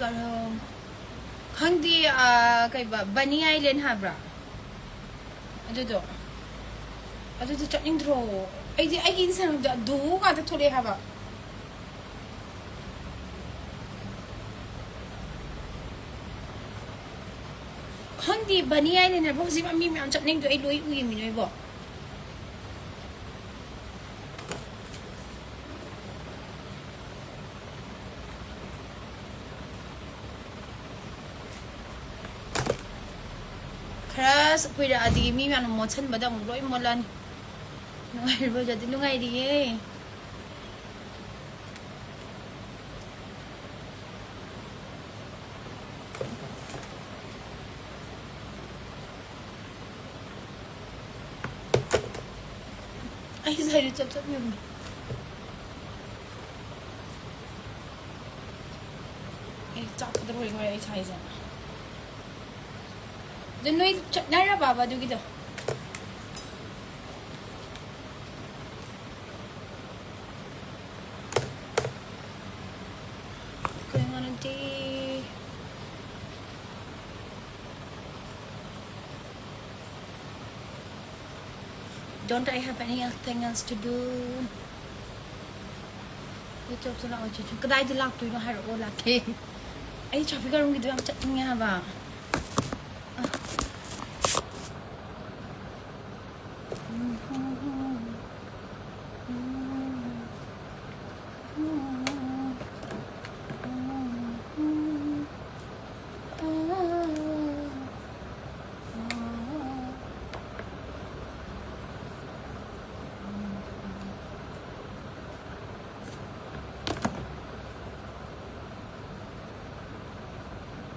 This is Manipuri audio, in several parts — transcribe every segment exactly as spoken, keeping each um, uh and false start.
ꯑ, ꯈꯪꯗꯦ, ꯑ, ꯀꯩꯕ, ꯕꯅꯤ ꯑꯥꯏꯂꯦꯟ ꯍꯥꯏꯕ꯭ꯔꯥ? ꯑꯗꯨꯗꯣ, ꯑꯗꯨꯗꯣ ꯆꯠꯅꯤꯡꯗ꯭ꯔꯣ? ꯑꯩꯗꯤ ꯑꯩꯒꯤ ꯏꯟꯁꯇꯥꯒ꯭ꯔꯥꯝꯗ ꯑꯗꯨ ꯉꯥꯛꯇ ꯊꯣꯛꯂꯛꯑꯦ ꯍꯥꯏꯕ꯫ ꯈꯪꯗꯦ, ꯕꯅꯤ ꯑꯥꯏꯂꯦꯟ ꯍꯥꯏꯕ ꯍꯧꯖꯤꯛ ꯃꯤ ꯃꯌꯥꯝ ꯆꯠꯅꯤꯡꯗꯣ ꯑꯩ ꯂꯣꯏ ꯎꯏꯃꯤ ꯅꯣꯏꯕꯣ꯫ ꯈꯔ ꯀꯨꯏꯔꯛꯑꯗꯤ ꯃꯤ ꯃꯌꯥꯝꯅ ꯃꯣꯠꯁꯟꯕꯗ ꯑꯃꯨꯛ ꯂꯣꯏ ꯃꯣꯠꯂꯅꯤ꯫ ꯅꯨꯡꯉꯥꯏꯔꯤꯕꯣ? ꯖꯥꯇꯤ ꯅꯨꯡꯉꯥꯏꯔꯤꯌꯦ꯫ ꯑꯩ ꯁꯥꯏꯗ ꯆꯞ ꯆꯞ ꯌꯨꯡꯉꯤ꯫ ꯑꯩ ꯆꯥꯛꯄꯗ ꯂꯣꯏ ꯂꯣꯏꯔꯦ ꯑꯩ ꯁꯥꯏꯁꯦ꯫ ꯑꯗꯨ ꯅꯣꯏ ꯆꯠꯅꯔꯕꯕ ꯑꯗꯨꯒꯤꯗꯣ? ꯀꯩꯅꯣꯗꯤ꯫ Don't I have anything else to do? ꯀꯗꯥꯏꯗ ꯂꯥꯛꯇꯣꯏꯅꯣ ꯍꯥꯏꯔꯛꯑꯣ, ꯂꯥꯛꯀꯦ꯫ ꯑꯩ traffic roomꯒꯤꯗꯣ ꯌꯥꯝ ꯆꯠꯅꯤꯡꯉꯦ ꯍꯥꯏꯕ꯫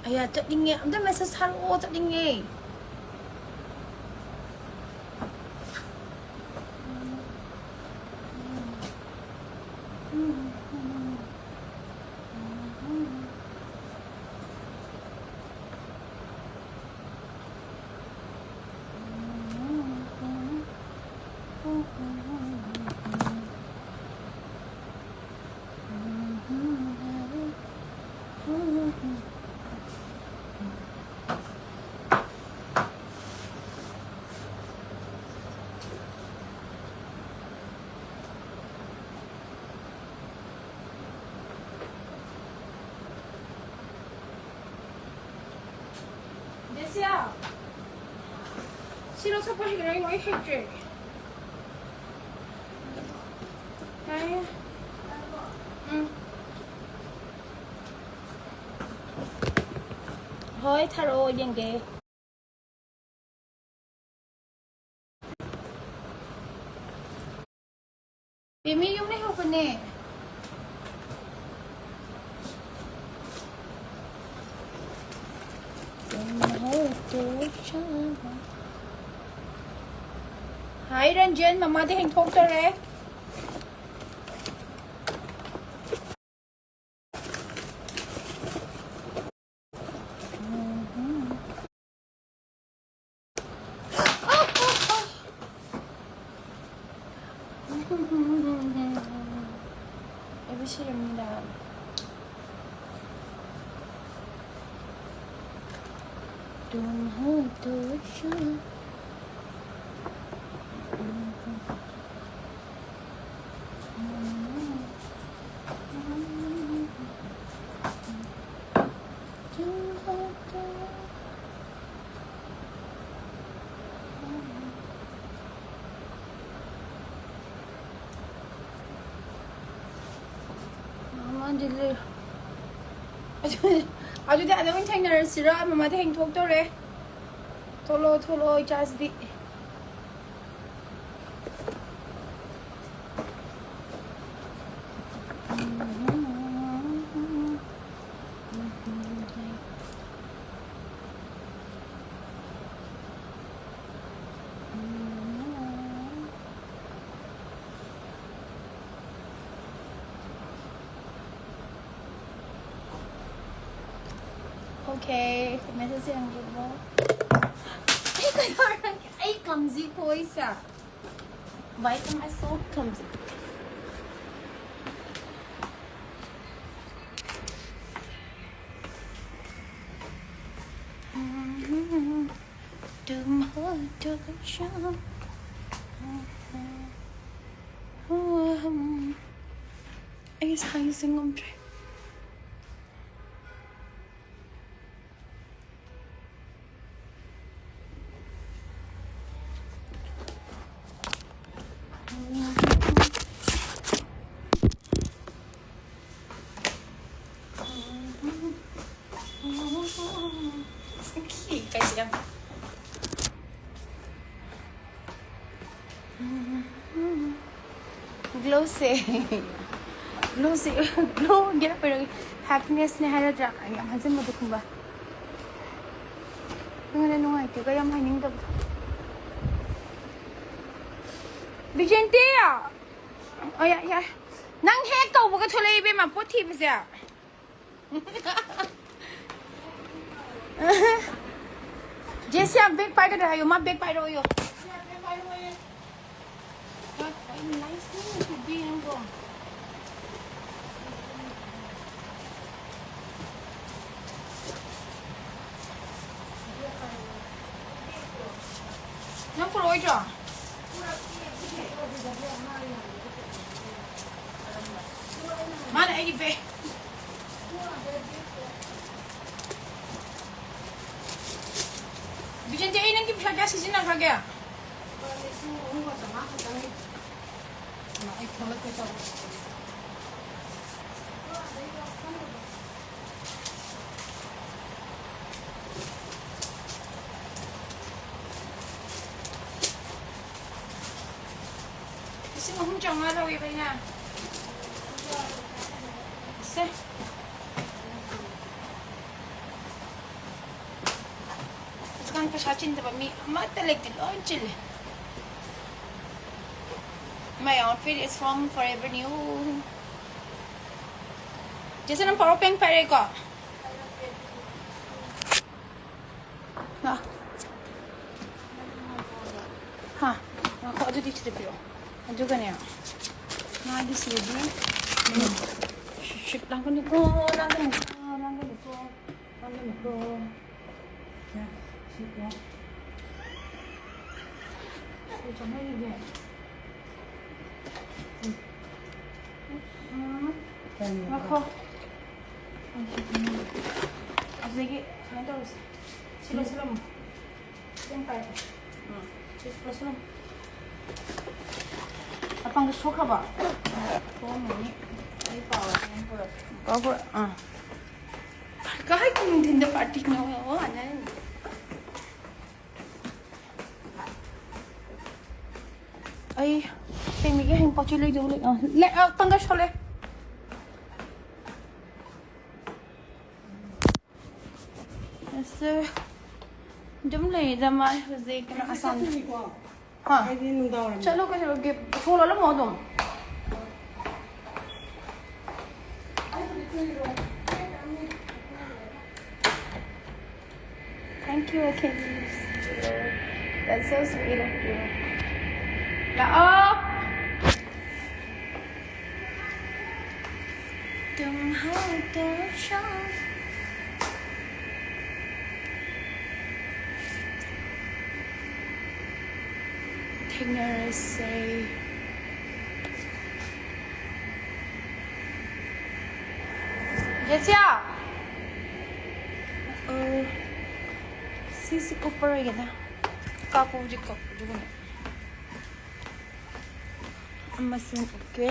ꯑꯌꯥ, ꯆꯠꯅꯤꯡꯉꯦ꯫ ꯑꯝꯇ message ꯊꯥꯔꯛꯑꯣ, ꯆꯠꯅꯤꯡꯉꯦ꯫ ꯁꯤꯌꯥ, ꯁꯤ ꯂꯧꯊꯣꯛꯄ ꯍꯩꯒꯗ꯭ꯔꯥ ꯌꯦꯡꯉꯣ, ꯑꯩ ꯍꯩꯇ꯭ꯔꯦ꯫ ꯌꯥꯔꯦ, ꯌꯥꯔꯦ꯫ ꯎꯝ꯫ ꯍꯣꯏ, ꯊꯥꯔꯛꯑꯣ, ꯌꯦꯡꯒꯦ꯫ ꯕꯦꯃꯤ ꯌꯨꯝ ꯂꯩꯍꯧꯕꯅꯦ꯫ ꯍꯥꯏ ꯔꯟꯖꯟ, ꯃꯃꯥꯗꯤ ꯍꯦꯡꯊꯣꯛꯇꯣꯔꯦ꯫ ꯑꯩꯕꯨ ꯁꯤꯔꯝꯃꯤꯗ꯫ ꯇꯨꯝ ꯍꯣ ꯇꯣ ꯁꯥ꯫ ꯃꯃꯥꯗꯤ ꯂꯩ-, ꯑꯗꯨꯗꯤ ꯑꯗ ꯑꯣꯏꯅ ꯊꯦꯡꯅꯔꯁꯤꯔꯣ? ꯃꯃꯥꯗꯤ ꯍꯦꯡꯊꯣꯛꯇꯣꯔꯦ꯫ ꯊꯣꯛꯂꯛꯑꯣ, ꯊꯣꯛꯂꯛꯑꯣ, ꯏꯆꯥꯁꯤꯗꯤ꯫ Okay, message ꯌꯦꯡꯒꯦꯀꯣ꯫ ꯑꯩ ꯀꯩꯗꯧꯔꯒꯦ? ꯑꯩ clumsy voice say. Why am I so clumsy? तुम हो तो शाम। ꯑꯩ ꯁꯥꯏꯁꯦ ꯉꯝꯗ꯭ꯔꯦ꯫ ꯁꯛꯈꯤ ꯀꯩꯁꯦ ꯌꯥꯝ꯫ Glow ꯁꯦ꯫ Glow ꯁꯦ꯫ Glow ꯒꯦꯔꯛ ꯑꯣꯏꯔꯒ happiness ꯅꯦ ꯍꯥꯏꯔꯗ꯭ꯔꯥ? ꯌꯥꯝ ꯍꯥꯏꯖꯟꯕꯗꯣ ꯈꯪꯕ꯫ ꯑꯩꯉꯣꯟꯗ ꯅꯨꯡꯉꯥꯏꯇꯦꯒ ꯌꯥꯝ ꯍꯥꯏꯅꯤꯡꯗꯕꯗꯣ꯫ ꯕꯤꯖꯦꯟꯇꯤ! ꯑꯣ, ꯌꯥ-, ꯌꯥ-, ꯅꯪ ꯍꯦꯛ ꯀꯧꯕꯒ ꯊꯣꯛꯂꯛꯏ ꯏꯕꯦꯝꯃ, ꯄꯣꯠ ꯊꯤꯕꯁꯦ꯫ ꯖꯦꯁꯤꯌꯥ, bag ꯄꯥꯏꯒꯗ꯭ꯔꯥ ꯍꯥꯏꯌꯣ, ꯃꯥ bag ꯄꯥꯏꯔꯛꯑꯣꯌꯣ꯫ ꯌꯥꯝ nice ꯅꯤ ꯅꯨꯄꯤꯗꯤ ꯅꯪꯕꯣ꯫ ꯅꯪ ꯄꯨꯔꯛꯑꯣꯏꯗ꯭ꯔꯣ? ꯃꯥꯅ ꯑꯩꯒꯤ bag꯫ ꯕꯤꯖꯦꯟꯇꯤ, ꯑꯩ ꯅꯪꯒꯤ ꯄꯩꯁꯥ ꯀꯌꯥ ꯁꯤꯖꯤꯟꯅꯈ꯭ꯔꯒꯦ? ꯂꯤꯁꯤꯡ ꯑꯍꯨꯝꯒ ꯆꯥꯝꯃꯉꯥ ꯈꯛꯇꯅꯤ꯫ ꯑꯩ ꯊꯣꯛꯂꯛꯀꯦ ꯇꯧꯕ꯫ ꯂꯤꯁꯤꯡ ꯑꯍꯨꯝ ꯆꯥꯝꯃꯉꯥ ꯂꯧꯋꯦꯕ ꯑꯩꯅ꯫ ꯁꯦ꯫ ꯍꯧꯖꯤꯛꯀꯥꯟ ꯄꯩꯁꯥ ꯆꯤꯟꯗꯕ ꯃꯤ ꯑꯃꯠꯇ ꯂꯩꯇꯦ, ꯂꯣꯏ ꯆꯤꯜꯂꯦ꯫ My outfit is from Forever New. ꯆꯦꯆꯦ, ꯅꯪ power bank ꯄꯥꯏꯔꯦꯀꯣ? ꯂꯥꯛꯑꯣ꯫ ꯍꯥ? ꯉꯥꯏꯈꯣ, ꯑꯗꯨꯗꯤ ꯁꯤꯗ ꯄꯤꯔꯛꯑꯣ꯫ ꯑꯗꯨꯒꯅꯦ, ꯃꯥꯒꯤ ꯁꯤꯗꯗꯤ, ꯎꯝ, ꯁꯤꯠ, ꯁꯤꯠ, ꯂꯥꯡꯒꯅꯨꯀꯣ, ꯂꯥꯡꯒꯅꯨꯀꯣ, ꯂꯥꯡꯒꯅꯨꯀꯣ, ꯂꯥꯡꯒꯅꯨꯀꯣ꯫ ꯁꯦ, ꯁꯤꯠꯂꯣ꯫ ꯁꯤ ꯆꯪꯍꯜꯂꯤꯒꯦ꯫ ꯎꯝ꯫ ꯎꯝ꯫ ꯉꯥꯏꯈꯣ꯫ ꯑꯁꯤꯗꯒꯤ ꯁꯨꯃꯥꯏꯅ ꯇꯧꯔꯁꯤ꯫ ꯁꯤ ꯂꯧꯁꯤꯜꯂꯝꯃꯣ꯫ ꯁꯤ ꯑꯃ ꯄꯥꯏꯔꯣ꯫ ꯎꯝ꯫ ꯁꯤ ꯂꯧꯁꯤꯜꯂꯝꯃꯣ꯫ ꯑꯄꯪꯕ ꯁꯣꯛꯈ꯭ꯔꯕꯣ? ꯁꯣꯛꯑꯝꯃꯅꯤ꯫ ꯑꯩ ꯄꯥꯎꯔꯒ ꯑꯗꯨꯝ ꯄꯨꯔꯛꯀꯦ꯫ ꯄꯥꯎ ꯄꯨꯔꯛ-, ꯑꯥ꯫ ꯀꯥꯏ ꯅꯨꯡꯊꯤꯟꯗ ꯄꯥꯔꯇꯤꯅꯣ? ꯑꯣ, ꯑꯅ꯫ ꯑꯩ ꯇꯦꯃꯤꯒꯤ ꯍꯌꯦꯡ ꯄꯣꯠ ꯆꯩ ꯂꯩꯗꯧ ꯂꯩ꯫ ꯑ, ꯂꯩ, ꯑ, ꯄꯪꯒ ꯁꯣꯂꯦ꯫ ꯑꯁ, ꯑꯗꯨꯝ ꯂꯩꯗ ꯃꯥ ꯍꯧꯖꯤꯛ ꯀꯩꯅꯣ ꯑꯁꯥꯝ꯫ ꯍꯥ? ꯑꯩꯗꯤ ꯅꯨꯡꯗꯥꯡ ꯋꯥꯏꯔꯝ ꯆꯠꯂꯣ ꯀꯩꯗꯧꯔꯒꯦ? ꯊꯣꯡ ꯂꯣꯜꯂꯝꯃꯣ ꯑꯗꯨꯝ꯫ Thank you, okay. That's so sweet of you. ꯂꯥꯛꯑꯣ꯫ तुम हो तो शाम। ꯊꯦꯡꯅꯔꯁꯦ꯫ ꯖꯦꯁꯤꯌꯥ! ꯑ, ꯁꯤꯁꯤ ꯀꯨꯞꯄꯔꯣꯏꯒꯦꯗ꯫ ꯀꯥꯞꯄꯕꯨꯗꯤ ꯀꯥꯞꯄ, ꯑꯗꯨꯒꯅꯦ꯫ ꯑꯃꯁꯨꯡ okay.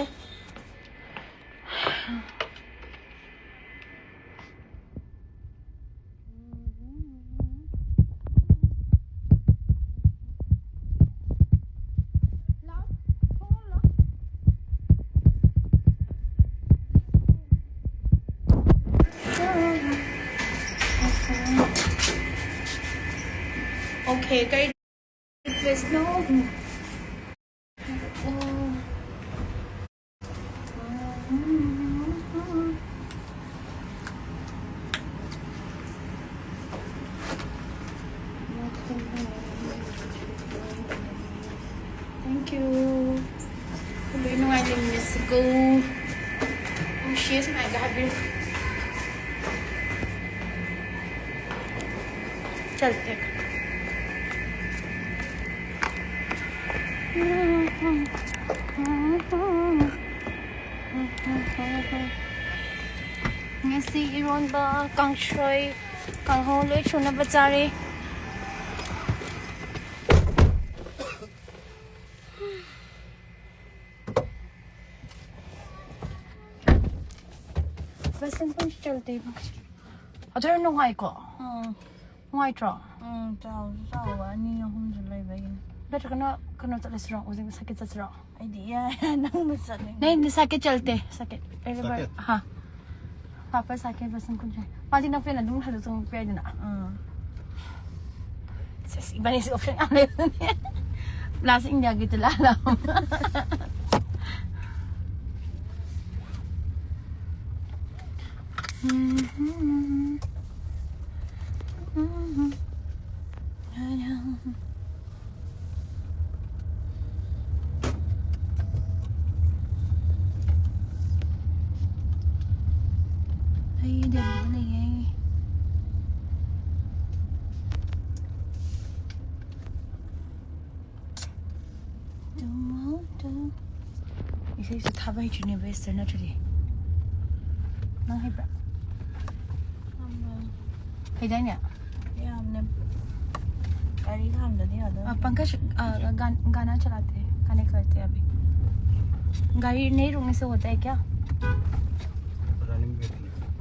Okay, guys. There's no. Thank you. ꯂꯣꯏ ꯅꯨꯡꯉꯥꯏ ꯂꯩꯃꯤꯟꯅꯁꯤꯀꯣ꯫ ꯅꯨꯡꯁꯤꯌꯦ ꯁꯨꯃꯥꯏꯅꯒ ꯍꯥꯏꯕꯤꯔꯛꯄ꯫ चलते हैं। ꯉꯁꯤ ꯏꯔꯣꯟꯕ, ꯀꯥꯡꯁꯣꯏ, ꯀꯥꯡꯍꯧ ꯂꯣꯏ ꯁꯨꯅꯕ ꯆꯥꯔꯦ꯫ बस हम कुछ चलते हैं। ꯑꯗꯨ ꯅꯨꯡꯉꯥꯏꯀꯣ? ꯎꯝ ꯅꯨꯡꯉꯥꯏꯇ꯭ꯔꯣ? ꯎꯝ ꯆꯥꯎꯁꯨ ꯆꯥꯎꯕ ꯑꯅꯤ ꯑꯍꯨꯝꯁꯨ ꯂꯩꯕꯒꯤꯅꯤ꯫ ꯅꯠꯇ꯭ꯔꯒꯅ ꯀꯩꯅꯣ ꯆꯠꯂꯁꯤꯔꯣ? ꯍꯧꯖꯤꯛ ꯁꯥꯏꯀꯜ ꯆꯠꯁꯤꯔꯣ? ꯑꯩꯗꯤ ꯏꯌꯥ ꯅꯪꯅ ꯆꯠꯅꯤꯡꯉꯦ꯫ ꯅꯪꯗꯤ ꯁꯥꯏꯀꯜ ꯆꯠꯇꯦ꯫ ꯁꯥꯏꯀꯜ ꯑꯦꯔꯕꯔ ꯁꯥꯏꯀꯜ? ꯍꯥ ꯄꯥꯄꯥ ꯁꯥꯏꯀꯜ ꯄꯁꯟ ꯀꯨꯟꯁꯦ ꯃꯥꯗꯤ ꯅꯪ ꯐꯦꯟ ꯑꯗꯨꯝ ꯍꯜꯂ ꯆꯪꯉꯛꯄ ꯌꯥꯏꯗꯅ꯫ ꯎꯝ ꯁꯦꯁ ꯏꯕꯥꯅꯤꯁꯦ ꯑꯣꯞꯁꯟ ꯌꯥꯝ ꯂꯩꯕꯅꯦ꯫ ꯄ꯭ꯂꯥꯁ ꯏꯟꯗꯤꯌꯥꯒꯤ ꯇꯤꯂꯥꯂ꯫ ꯑꯩ ꯗꯦꯜꯂꯤꯗ ꯂꯩꯌꯦ꯫ ꯏꯁꯩꯁꯨ ꯊꯥꯕ ꯍꯩꯇ꯭ꯔꯤꯅꯦ ꯋꯦꯁꯇꯔꯟ ꯅꯠꯇ꯭ꯔꯗꯤ꯫ ꯅꯪ ꯍꯩꯕ꯭ꯔꯥ? ꯍꯩꯗꯥꯏꯅꯦ? ꯌꯥꯝꯅ ꯒꯥꯔꯤ ꯈꯥꯝꯗꯗꯤ ꯌꯥꯗꯣꯏ꯫ पंकज गाना चलाते हैं, गाने करते हैं अभी। गाड़ी नहीं रुकने से होता है क्या? रनिंग में भी।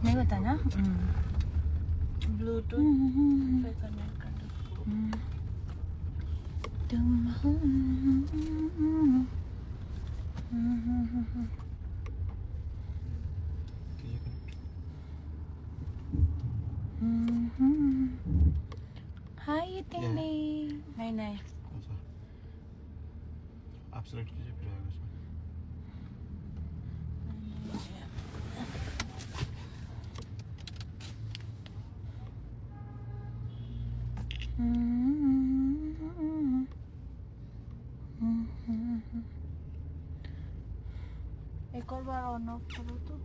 नहीं होता ना। हम्म। ब्लूटूथ हम्म, हम्म, हम्म, पे कनेक्ट कर दो। हम्म। तुम हो। हाय तिन्नी। नहीं नहीं। कौन सा? आप सिलेक्ट कीजिए, फिर आएगा उसमें। एक और बार ऑन ऑफ करो तो।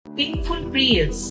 Painful prayers.